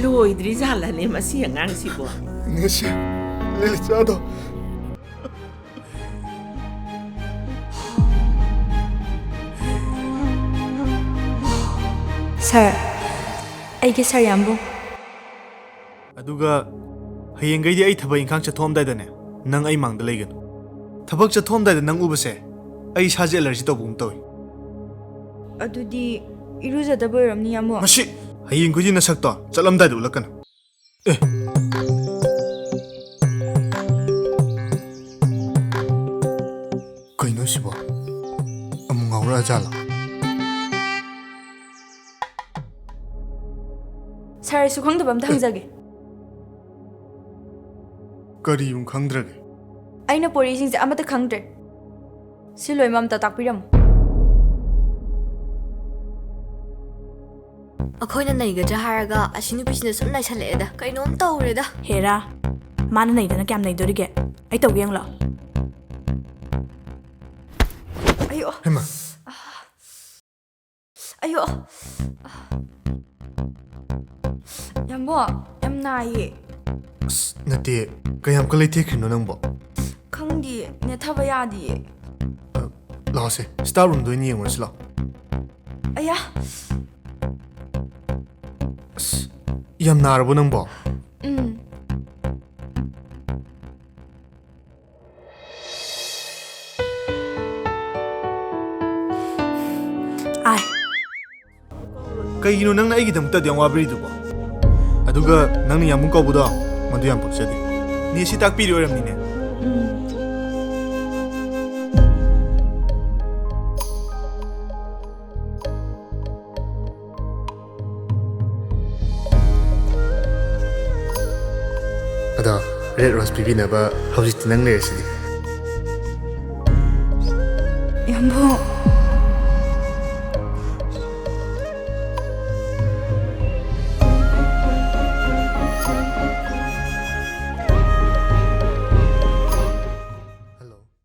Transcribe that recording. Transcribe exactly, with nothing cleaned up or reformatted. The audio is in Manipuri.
ꯂꯣꯏꯗ꯭ꯔꯤꯖꯥꯠꯂꯅꯦ ꯃꯁꯤ ꯑꯉꯥꯡꯁꯤꯕꯣ? ꯅꯦꯁꯤ, ꯂꯤꯂꯤꯆꯥꯗꯣ꯫ ꯁꯥꯔ, ꯑꯩꯒꯤ ꯁꯥꯔ ꯌꯥꯝꯕꯨꯡ꯫ ꯑꯗꯨꯒ ꯍꯌꯦꯡꯈꯩꯗꯤ ꯑꯩ ꯊꯕꯛ ꯏꯪꯈꯥꯡ ꯆꯠꯊꯣꯛꯑꯝꯗꯥꯏꯗꯅꯦ, ꯅꯪ ꯑꯩ ꯃꯥꯡꯗ ꯂꯩꯒꯅꯨ꯫ ꯊꯕꯛ ꯆꯠꯊꯣꯛꯑꯝꯗꯥꯏꯗ ꯅꯪ ꯎꯕꯁꯦ ꯑꯩ ꯏꯁꯥꯁꯦ ꯑꯦꯂꯔꯖꯤ ꯇꯧꯕꯒꯨꯝ ꯇꯧꯏ꯫ ꯑꯗꯨꯗꯤ ꯏꯔꯨꯖꯗꯕ ꯑꯣꯏꯔꯝꯅꯤ, ꯌꯥꯝꯕꯨꯡ꯫ ꯃꯁꯤ, ꯍꯌꯦꯡꯈꯣꯏꯗꯤ ꯅꯁꯛꯇꯣ ꯆꯠꯂꯝꯗꯥꯏꯗ ꯎꯠꯂꯛꯀꯅꯨ꯫ ꯑꯦ꯫ ꯀꯩꯅꯣ ꯁꯤꯕꯣ? ꯑꯃꯨꯛ ꯉꯥꯎꯔꯛꯑꯖꯥꯠꯂꯣ? ꯁꯥꯔ, ꯑꯩꯁꯨ ꯈꯪꯗꯕ ꯑꯝꯇ ꯍꯪꯖꯒꯦ꯫ ꯀꯔꯤꯃꯨꯛ ꯈꯪꯗ꯭ꯔꯒꯦ? ꯑꯩꯅ ꯄꯣꯔꯤꯁꯤꯡꯁꯦ ꯑꯃꯠꯇ ꯈꯪꯗ꯭ꯔꯦ꯫ ꯁꯤ ꯂꯣꯏꯃꯛ ꯑꯝꯇ ꯇꯥꯛꯄꯤꯔꯝꯃꯨ꯫ ꯑꯩꯈꯣꯏꯅ ꯅꯩꯒꯗ꯭ꯔꯥ ꯍꯥꯏꯔꯒ ꯑꯁꯤ ꯅꯨꯄꯤꯁꯤꯅ ꯁꯨꯝ ꯅꯩꯁꯜꯂꯛꯑꯦꯗ꯫ ꯀꯩꯅꯣꯝ ꯇꯧꯔꯦꯗ꯫ ꯍꯦꯔꯥ, ꯃꯥꯅ ꯅꯩꯗꯅ ꯀꯌꯥꯝ ꯅꯩꯗꯣꯔꯤꯒꯦ? ꯑꯩ ꯇꯧꯒꯦ ꯌꯦꯡꯂꯣ꯫ ꯑꯌꯣ꯫ ꯍꯩꯃꯥ꯫ ꯑꯌꯣ꯫ ꯌꯥꯝꯕꯣ, ꯌꯥꯝ ꯅꯥꯏꯌꯦ꯫ ꯑꯁ, ꯅꯠꯇꯦ, ꯀꯌꯥꯝ ꯀꯟ ꯂꯩꯊꯦꯛꯈ꯭ꯔꯤꯅꯣ ꯅꯪꯕꯣ? ꯈꯪꯗꯤꯌꯦ, ꯅꯦꯠꯊꯕ ꯌꯥꯗꯤꯌꯦ꯫ ꯑ, ꯂꯥꯛꯑꯣꯁꯦ, ꯁ꯭ꯇꯥꯐ ꯔꯨꯝꯗ ꯑꯣꯏꯅ ꯌꯦꯡꯉꯨꯔꯁꯤ ꯂꯥꯛꯑꯣ꯫ ꯑꯌꯥ! ꯑꯁ, ꯌꯥꯝ ꯅꯥꯔꯕꯣ ꯅꯪꯕꯣ? ꯎꯝ꯫ ꯑꯥꯏ꯫ ꯀꯩꯒꯤꯅꯣ ꯅꯪꯅ ꯑꯩꯒꯤꯗꯃꯛꯇ ꯑꯗꯨ ꯌꯥꯝ ꯋꯥꯕꯤꯔꯤꯗꯨꯕꯣ? ꯑꯗꯨꯒ ꯅꯪꯅ ꯌꯥꯝꯕꯨꯡ ꯀꯧꯕꯗꯣ, ꯃꯗꯨ ꯌꯥꯝ ꯄꯛꯆꯗꯦ꯫ ꯅꯦꯁꯤ ꯇꯥꯛꯄꯤꯔꯤ ꯑꯣꯏꯔꯝꯅꯤꯅꯦ꯫ ꯎꯝ꯫ ꯑꯗꯣ, ꯔꯦꯗ ꯔꯣꯁ ꯄꯤꯕꯤꯅꯕ ꯍꯧꯖꯤꯛꯇꯤ ꯅꯪ ꯂꯩꯔꯁꯤꯗꯤ꯫ ꯌꯥꯝꯕꯨꯡ꯫